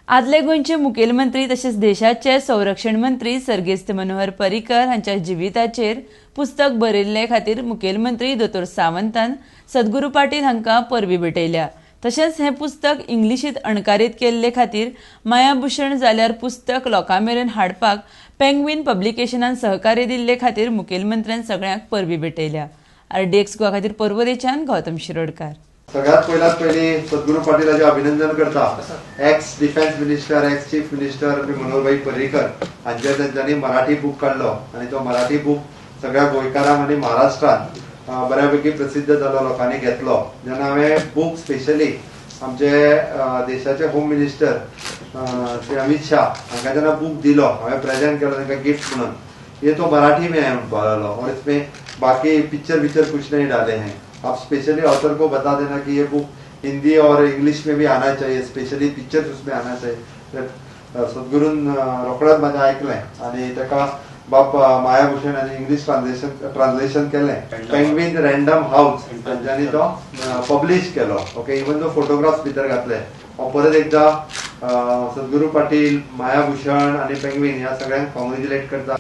आदले गोंयचे मुखेलमंत्री तशेंच देशाचे संरक्षण मंत्री सर्गेस्त मनोहर पर्रीकर हांच्या जिविताचेर पुस्तक बरयल्ले खातीर मुखेलमंत्री दोतोर सावंतान सद्गुरू पाटील हांकां परबीं भेटयल्या. तशेंच हें पुस्तक इंग्लिशींत अणकारीत केल्ले खातीर मायाभूषण जाल्यार पुस्तक लोकां मेरेन हाडपाक पेंग्वीन पब्लिकेशनान सहकार्य दिल्ले खातीर मुखेलमंत्र्यान सगळ्यांक परबीं भेटयल्या. आरडीएक्स गोवा खातीर पर्वरेच्यान गौतम शिरोडकार. सगळ्यात पयल्यात पयली सद्गुरू पाटीलाचे अभिनंदन करता. Ex defence minister, ex chief minister Manoharbhai Parrikar हांचेर तेंच्यांनी मराठी बूक काडलो आनी तो मराठी बूक सगळ्या गोंयकारांक आनी महाराष्ट्रान बऱ्यापैकी प्रसिद्ध जालो, लोकांनी घेतलो. जेन्ना हांवें बूक स्पेशली आमचे देशाचे होम मिनिस्टर श्री अमित शाह हांकां जेन्ना बूक दिलो, हांवें प्रेजेंट केलो तांकां गिफ्ट म्हणून, ये तो मराठी में है म्हणपाक लागलो और इसमें बाकी पिक्चर विक्चर कुछ नहीं डाले हैं, आप स्पेशली ऑथर को बता देना कि ये बुक हिंदी और इंग्लिश में भी आना चाहिए, स्पेशली पिक्चर्स उसमें आना चाहिए. तर सद्गुरून रोखडेंच म्हाजें आयकलें आनी ताका बाप मायाभूषण आनी इंग्लिश ट्रान्सलेशन केलें. पेंग्वीन रँडम हाऊस तांच्यांनी तो पब्लिश केलो. ओके, इवन जो फोटोग्राफ्स भितर घातले. हांव परत एकदा सद्गुरू पाटील, मायाभूषण आनी पेंग्वीन ह्या सगळ्यांक कॉंग्रेच्युलेट करता.